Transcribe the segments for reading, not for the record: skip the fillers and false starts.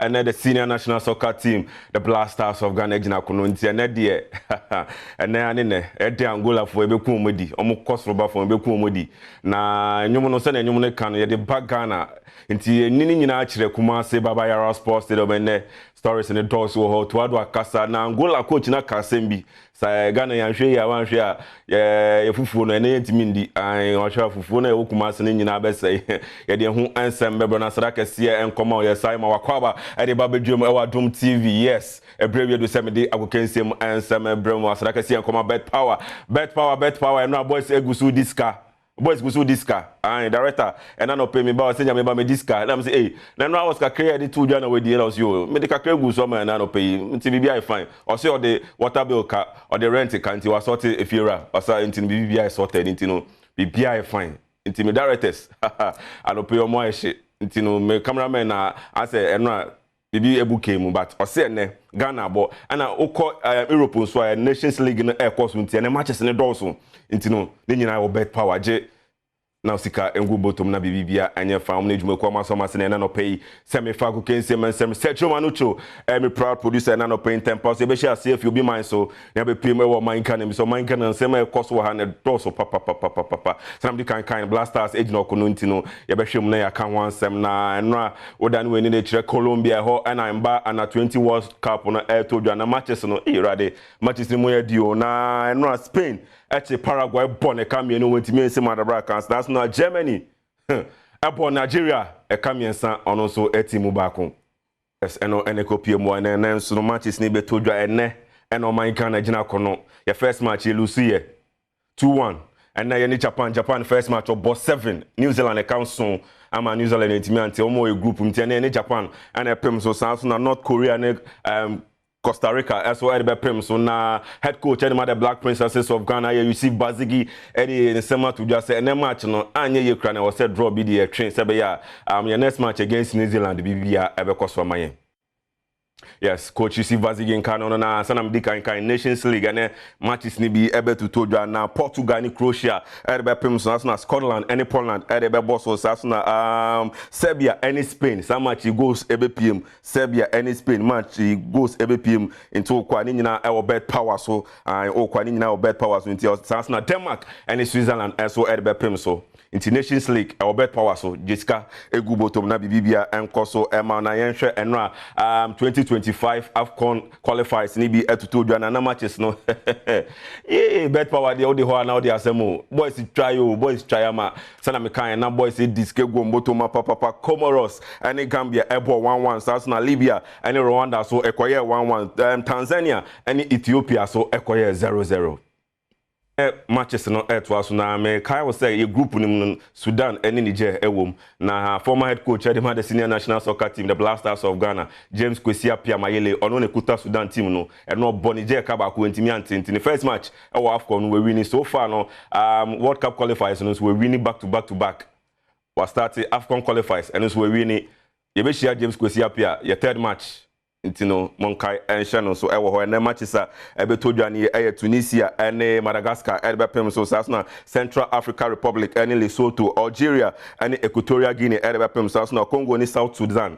Ɛnɛ the senior national soccer team, the Black Stars of Ghana, gyina kono. Nti ɛnɛ deɛ, ɛnɛ ane nɛ ɛde Angolafoɔ ɛbɛku wɔn di. Wɔn kɔ soro ba fam, ɛbɛku wɔn di. Na nnwom no, sɛdeɛ nnwom no ka no, yɛde ba Ghana nti ɛni ne nyinaa kyerɛ Kumase Baba Yara Sports Stadium. Ɛnɛ stories ne dɔɔso wɔ hɔ. Toado akasa na Angola coach na ka asɛm bi sɛ Ghana yɛanhwɛ yi a, wanhwɛ a yɛ fufuo no ɛnɛ yɛntumi ndi. Ɔhwɛ a, fufuo no a ɛwɔ Kumase no nyinaa bɛsɛe. Yɛde ɛho nsɛm bɛbrɛ no. Asra kɛseɛ nkɔma ɔyɛ sae ma wakɔ aba ɛde ba bɛdwam ɛwɔ Adom TV. Yes, ɛberɛ wie do sɛ mede agokansiam nsɛm brɛ mu. Asra kɛseɛ nkɔma Bet Power, Bet Power, Bet Power. Ɛno a boys egu so di sika, boys gu so di sika. Ayi director, ɛna na ɔpɛ mi ba ɔsɛ Nyame ba mi di sika ɛna mi sɛ ɛy na ɛno awɔ kakra yɛ de to dwa na wadi. Ɛna ɔsɛ o, mi de kakra gu so ama ɛna na ɔpɛ yi nti biribi ayɛ fine. Ɔsɛ ɔde water bill ka, ɔde rent ka, nti wasɔte efiewura ɔsa nti no biribi ayɛ sorted, nti no biribi ayɛ fine. Nti mi directors anɔpɛ yi ɔmo ayɛ hye, nti no mi cameraman na asɛ ɛno a biribi ebu kee mu, but ɔsɛ ɛnɛ Ghana abɔ. Ɛna wokɔ Europe nso a, Nations League no ɛɛkɔ so, nti ɛnɛ matches ne dɔɔso. Nti no ne nyinaa wɔ Bet Power. Gye na sika ngu bɔtɔm na biribi bia ɛnyɛ fa wɔn adwumakuo ɔmo asɔm ase. Na ɛna nɔpɛ yi sɛ mefa akokɛ nsɛm nsɛm Sɛkyerɛ Manucho, ɛmi proud producer. Ɛna nɔpɛ yi ntɛmpa so yɛbɛhyɛ aseɛ fi obi man so na yɛbɛpie mu ɛwɔ ɔman Ghana mi sɛ ɔman Ghana nsɛm a ɛkɔ so wɔ ha na ɛdɔɔso papapapapapa. Sɛ na kan kan Black Stars egyina ɔko no, nti no yɛbɛhwɛ mu na yɛaka ho asɛm. Na ɛno a woda ne w'ani na ekyerɛ Colombia ɛhɔ ɛna mba ana 20 World Cup no ɛɛtɔ dwa na matches no, ɛyɛ matches no mu yɛ di o. Na ɛno a Spain ɛkye Paraguay bɔ ne ka 2, wɔntumi nsi mu adabra kan. Saa so na Germany ɛbɔ Nigeria ɛka 3, ɔno nso ɛti mu baako. Ɛno ɛne kɔpie mu. Ɛnɛ ɛnɛ nso no matches ne bɛtɔ dwa. Ɛnɛ ɛna ɔman Ghana gyina kɔ no, yɛ first match yɛ lose yɛ 2-1. Ɛnɛ yɛ ne Japan. Japan first match ɔbɔ 7, New Zealand ɛka 7 ama New Zealand ntumi ante. Wɔn wɔ group, nti ɛnɛ yɛ ne Japan ɛna ɛpem so. Saa so na North Korea ne Costa Rica ɛso ɛde bɛpem so. Na head coach ɛde ma the Black Princesses of Ghana yɛ Yusuf Bazigi, ɛde nsɛm ato dwa sɛ ɛnɛ match no anyɛ yie kura na ɛwɔ sɛ draw bi deɛ ɛtwe sɛ bɛyɛ a yɛ next match against New Zealand bibia ɛbɛkɔ so ama yɛn. Yes, coach Yusuf Bazigi nka no na sanam di kan kan Nations League, ɛnɛ matches ni bi ɛbɛtoto dwa. Na Portugal ne Croatia ɛde bɛpem so. Na Scotland ɛne Poland ɛde bɛbɔ so. Saa so na Serbia ɛne Spain, saa match goals ɛbɛpiem. Serbia ɛne Spain match, goals ɛbɛpiem. Nti okɔ a, ne nyinaa ɛwɔ Bet Power so. Okɔ a, ne nyinaa ɛwɔ Bet Power so. Nti saa so na Denmark ɛne Switzerland ɛso ɛde bɛpem so. Nti Nations League ɛwɔ Bet Power so. Jessica egu bɔtɔm na biribi ɛnkɔ so ɛma. Na yɛnhwɛ ɛno a 2025 AFCON qualifiers ni bi ɛtoto dwa na na matches no yee. Bet Power deɛ, wode hɔ a na wode asɛm o. Boys twa yi o, boys twa yi ama sɛna meka yɛn na boys di sika gu mbɔtɔm ma papapa. Comoros ɛne Gambia ɛbɔ 1-1. Saa so na Libya ɛne Rwanda so ɛkɔyɛ 1-1. Tanzania ɛne Ethiopia so ɛkɔyɛ 0-0. Matches no ɛtoa so. Na mekae wo sɛ yɛ group no mu no, Sudan ne Niger ɛwɔ mu. Na former head coach ɛde ma the senior national soccer team, the Black Stars of Ghana, James Kwesi Appiah Mayele, ɔno ne kuta Sudan team no. Ɛno ɔbɔ Niger ka baako, ntumi ante. Nti ne first match ɛwɔ AFCON no wɔwini. So far no, World Cup qualifiers no nso wɔwini back to back to back. Wastart AFCON qualifiers, ɛno nso wɔwini. Yɛbɛhyia James Kwesi Appiah yɛ third match, nti no monkae ɛnhyɛ no nso ɛwɔ hɔ. Ɛnɛ matches a ɛbɛtɔ dwa no ɛyɛ Tunisia ɛne Madagascar ɛde bɛpem so. Saa so na Central Africa Republic ɛne Lesotho, Algeria ɛne Equatorial Guinea ɛde bɛpem. Saa so na Congo ne South Sudan,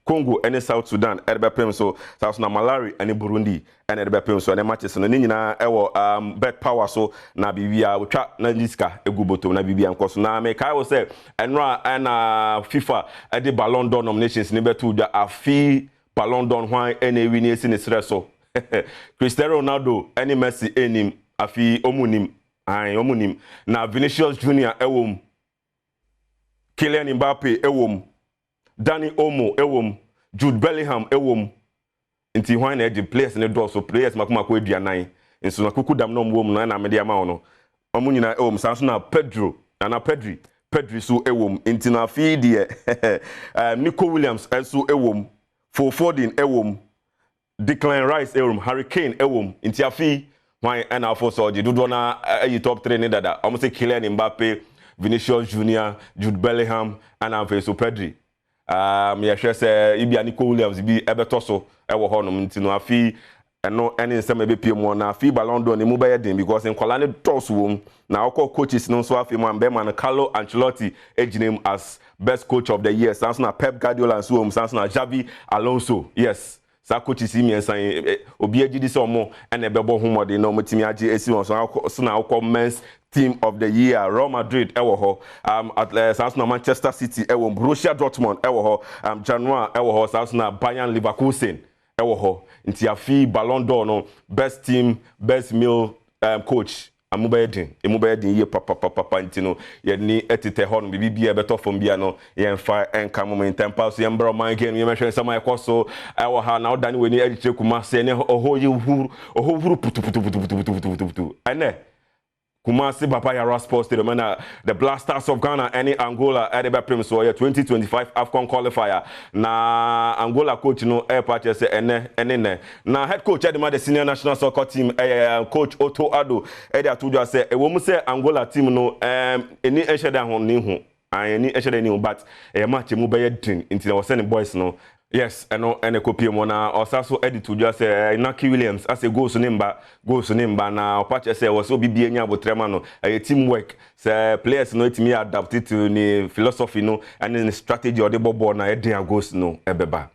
Congo ɛne South Sudan ɛde bɛpem so. Saa so na Malawi ɛne Burundi ɛna ɛde bɛpem so. Ɛnɛ matches no ne nyinaa ɛwɔ Bet Power so. Na biribia wotwa na ne sika egu bɔtɔm na biribia nkɔ so. Na mekae wo sɛ ɛno a ɛna FIFA ɛde Ballon d'Or nominations ne bɛto dwa. Afi Ballon d'Or, hwan ɛna ewi ne esi ne serɛ so? Cristiano Ronaldo ɛne Messi ɛnim afi, ɔmu nim ayi, ɔmu nim. Na Vinicius Junior ɛwɔ mu, Kylian Mbappe ɛwɔ mu, Dani Olmo ɛwɔ mu, Jude Bellingham ɛwɔ mu. Nti hwan na ɛgye? Players ne dɔɔso, players mako mako 40 nso na kuku dam na ɔmo wɔ mu no ɛna mede ama wɔn no, ɔmo nyinaa ɛwɔ mu. Saa nso na Pedro nana Pedri so ɛwɔ mu. Nti na afei deɛ, Nico Williams ɛnso ɛwɔ mu, Phil Foden ɛwɔ mu, Declan Rice ɛwɔ mu, Harry Kane ɛwɔ mu. Nti afei hwan ɛna afɔ sɛ ɔgye? Dodoɔ na ɛyi top three ne dada. Ɔmo sɛ Kylian Mbappe, Vinicius Junior, Jude Bellingham ɛna afei so Pedri. Yɛhwɛ sɛ ibia Nico Williams bi ɛbɛtɔ so ɛwɔ hɔnom. Nti no afei Ɛno ɛne nsɛm a ɛbɛpie mu. Na afei Ballon d'Or ne mu bɛyɛ den because nkwadaa no dɔɔso wɔ mu. Na ɔkɔ coaches no nso, afei mu a bɛrima no Carlo Ancelotti gyina mu as best coach of the year. Saa nso na Pep Guardiola nso wɔ mu, saa nso na Xabi Alonso. Yes, saa coaches yi mmiɛnsa yi, obi agye di sɛ ɔmo ɛna ɛbɛbɔ ho mmɔden na ɔmo tumi agye esi wɔn so. So na ɔkɔ men's team of the year, Real Madrid ɛwɔ hɔ, saa nso na Manchester City ɛwɔ, Borussia Dortmund ɛwɔ hɔ, Genoa ɛwɔ hɔ, saa nso na Bayern Leverkusen ɛwɔ hɔ. Nti afi Ballon d'Or no, best team, best male coach, amu bɛyɛ den, emu bɛyɛ den yie papapapa. Nti no yɛni ɛtetɛ hɔ no, biribi bi a ɛbɛtɔ fam bia no, yɛnfa ɛnka mo ntɛmpa so. Yɛmbrɛ ɔman game, yɛmɛhwɛ nsɛm a ɛkɔ so ɛwɔ ha. Na ɔdane w'ani ɛde Kumase ɛne ɔhɔ yɛ huru, ɔhɔ huru putuputuputuputuputuputu. Ɛnɛ Kumasi Baba Yara Sports Stadium ɛna the Black Stars of Ghana ɛne Angola ɛde bɛpem so. Ɔyɛ 2025 AFCON qualifier. Na Angola coach no ɛɛpa kyerɛ sɛ ɛnɛ ɛne nɛ. Na head coach ɛde ma the senior national soccer team, ɛyɛ coach Otto Addo, ɛde ato dwa sɛ ɛwɔ mu sɛ Angola team no ɛni ɛhyɛ dɛ ho ne ho ɛni ɛhyɛ dɛ ne ho, but ɛyɛ match mu bɛyɛ den, nti na wɔsɛ ne boys no. Yes, ɛno ɛna kɔpie mu. Na ɔsa so ɛde to dwa sɛ Inaki Williams asɛ goals ne mba, goals ne mba, na ɔpa kyerɛ sɛ wɔ sɛ obi bie nya abotrɛ ma no. Ɛyɛ team work, sɛ players no etumi adapt to ne philosophy no ɛne ne strategy ɔde bɔ bɔɔl na ɛden a goals no ɛbɛba.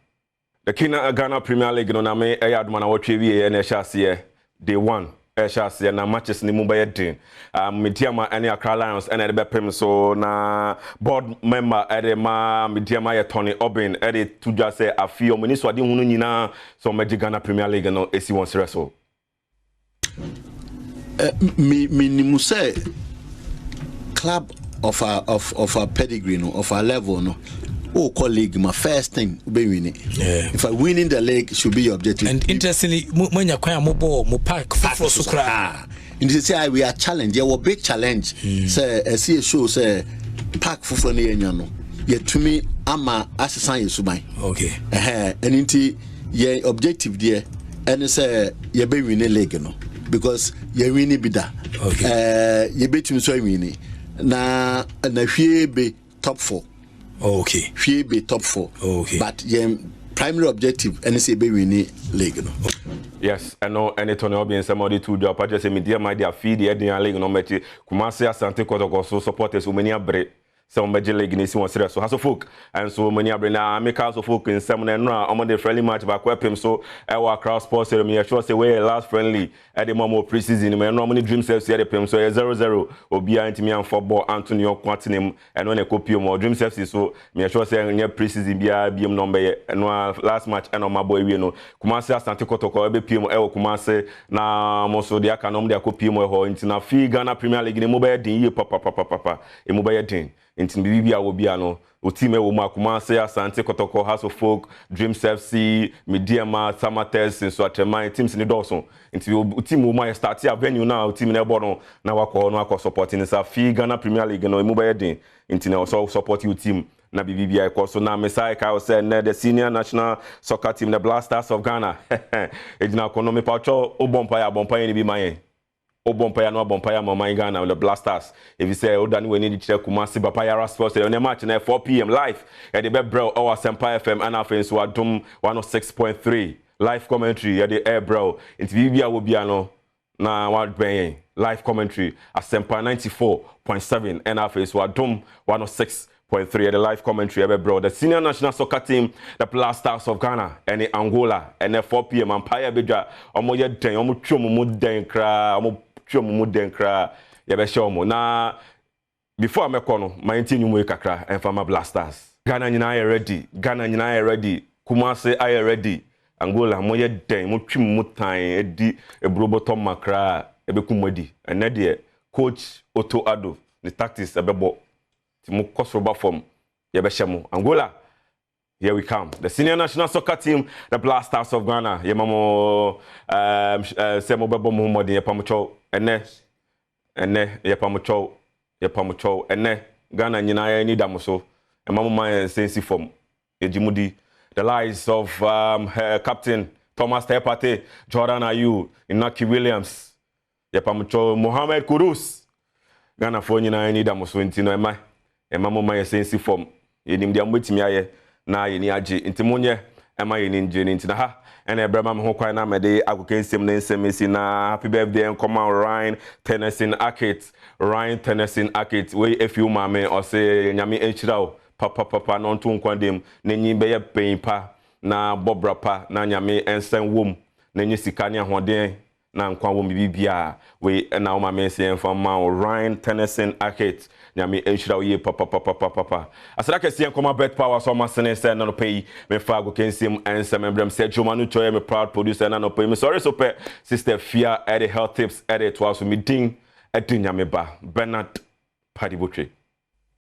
The Kina Ghana Premier League no na me ɛyɛ adoma na wɔtwe wie, ɛna ɛhyɛ aseɛ day one, ɛhyɛ aseɛ na matches ne mu bɛyɛ den. Medeama ɛne Accra Lions ɛna ɛde bɛpem so. Na board member ɛde ma Medeama yɛ Tony Obin ɛde to dwa sɛ afi ɔmo ani so ade hunu nyinaa sɛ ɔmɛgye Ghana Premier League no esi wɔn serɛ so. Mi minim sɛ club of our pedigree no, of our level no, wokɔ league ma, first thing wobɛ win it. In fact, winning the league should be your objective. And interestingly, mo nya kwan a mobɔ mo park foforɔ so koraa. Nti sɛ we are challenge, yɛwɔ big challenge sɛ ɛsi yɛ show sɛ park foforɔ no yɛnya no, yɛtumi ama asesa yɛ suban. Ɛhɛn, ɛno nti yɛn objective deɛ ɛne sɛ yɛbɛ win league no because yɛ win bi da. Yɛbɛtumi nso a win na hwie be top four. Hwie be top four. But yɛn primary objective ɛne sɛ yɛbɛ win league no. Yes, ɛno ɛne Tony Obi nsɛm a ɔde to dwa. Ɔpa kyerɛ sɛ Medeama de afei deɛ ɛden a league no ɔmɛkyi. Kumase Asante Kɔtɔkɔ so supporters, wɔn ani abere sɛ wɔn league no esi wɔn serɛ so. Hearts of Oak nso wɔn ani abere. Na ameka Hearts of Oak nsɛm no, ɛno a wɔn de friendly match baako ɛpem so ɛwɔ Accra Sports Stadium. Yɛ sure sɛ wɔyɛ last friendly ɛde mu ɔmo pre-season mu. Ɛno wɔn ne Dreams FC ɛde pem so, ɛyɛ 0-0. Obiara ntumi anfɔ bɔ Anthony ɔko atene mu. Ɛno na ɛkɔ pie mu. Dreams FC so, yɛ sure sɛ ɛnyɛ pre-season biara biem na wɔn bɛyɛ. Ɛno a last match ɛna wɔn abɔ ewie no, Kumasi Asante Kɔtɔkɔ ɛbɛpie mu ɛwɔ Kumasi, na wɔn nso deɛ aka no wɔn de akɔ pie mu ɛhɔ. Nti na fi Ghana Premier League ne mu bɛyɛ den yie papapapapa, emu bɛyɛ den. Nti biribi bi a wɔ bia no, o team ɛwɔ mu a, Kumasi Asante Kɔtɔkɔ, Hearts of Oak, Dreams FC, Medeama, Samartex nso, Atɛman teams ne dɔɔso. Nti o team wɔ mu a, yɛ start a venue na o team na ɛbɔ no na wakɔ hɔ no akɔ support ne nsa. Fi Ghana Premier League no emu bɛyɛ den, nti na ɔsɔ support your team na biribi bi a ɛkɔ so. Na mesa ɛka sɛ nnɛ the senior national soccer team, the Black Stars of Ghana, egyina kɔ no. Mepatwɔ, wobɔ mpaeɛ a, bɔ mpaeɛ no bi ma yɛn. Wobɔ mpaeɛ no, abɔ mpaeɛ ama ɔman Ghana, the Black Stars, ɛfiri sɛ wodane w'ani de kyerɛ Kumase Baba Yara Sports Stadium ne match no 4 p.m. live yɛde bɛbrɛw ɛwɔ Asɛmpa FM ɛna afei nso Adom 106.3. Live commentary yɛde ɛrebrɛw, nti biribi a wɔ bia no na wabɛn yɛn. Live commentary, Asɛmpa 94.7 ɛna afei nso Adom 106.3, yɛde live commentary ɛbɛbrɛw. The senior national soccer team, the Black Stars of Ghana, ɛne Angola ɛnɛ 4 p.m. Ampaeɛ bɛdwa. Ɔmo yɛ dɛn, ɔmo twe ɔmo mu dɛn koraa, ɔmo twe ɔmo mu dɛn koraa, yɛbɛhyɛ ɔmo. Na before mɛkɔ no, ma yɛntie nnwom yi kakra ɛmfa ma Black Stars. Ghana nyinaa yɛ ready, Ghana nyinaa yɛ ready, Kumase ayɛ ready. Angola, moyɛ dɛn, motwe mu tan adi eburo bɔtɔ ma koraa, ɛbɛkum mo adi. Ɛnɛ deɛ coach Otto Addo ne tactics ɛbɛbɔ, nti mokɔ soro ba fam, yɛbɛhyɛ mo. Angola, here we come. The senior national soccer team, the Black Stars of Ghana, yɛma mo sɛ mobɛbɔ mo ho mmɔden. Yɛpa mo kyɛw ɛnɛ, ɛnɛ yɛpa mo kyɛw, yɛpa mo kyɛw. Ɛnɛ Ghana nyinaa yɛn ani da mo so. Ɛma mo ma yɛn nsa nsi fam, yɛgye mo di. The likes of captain Thomas Partey, Jordan Ayew, Inaki Williams, yɛpa mo kyɛw, Mohamed Kudus, Ghanafoɔ nyinaa ani da mo so. Nti no ɛma mo ma yɛn nsa nsi fam. Yɛnim deɛ mobɛtumi ayɛ na yɛni agye, nti monyɛ. Ɛma yɛn ani ngye no nti na ha ɛna ɛbrɛ ma me ho kwan na mede agoka nsɛm ne nsɛm esi na happy birthday nkɔma Ryan Tennyson Akit. Ryan Tennyson Akit, wei efi wo maame. Ɔse Nyame nhyira wo papapapa na ɔnto nkwa dem na enyi bɛyɛ panyin pa na bɔbra pa na Nyame nsan wom na enye sika ne ahoɔden na nkwa wɔ mu biribiara. Wei ɛna wo maame sɛ yɛmfa mma wo, Ryan Tennyson Akit. Nyame nhyira wo yie papapapapapa. Aseda kɛseɛ nkɔma Bet Power so ɔma sene sɛ nanɔpɛ yi mefa agokansim nsɛm mbrɛm sɛ Joma no twɛ me proud producer. Nanɔpɛ yi mesɔre so pɛ Sister Fia ɛde health tips ɛde toa so. Me din ɛde Nyame ba Bernard Padibotwe.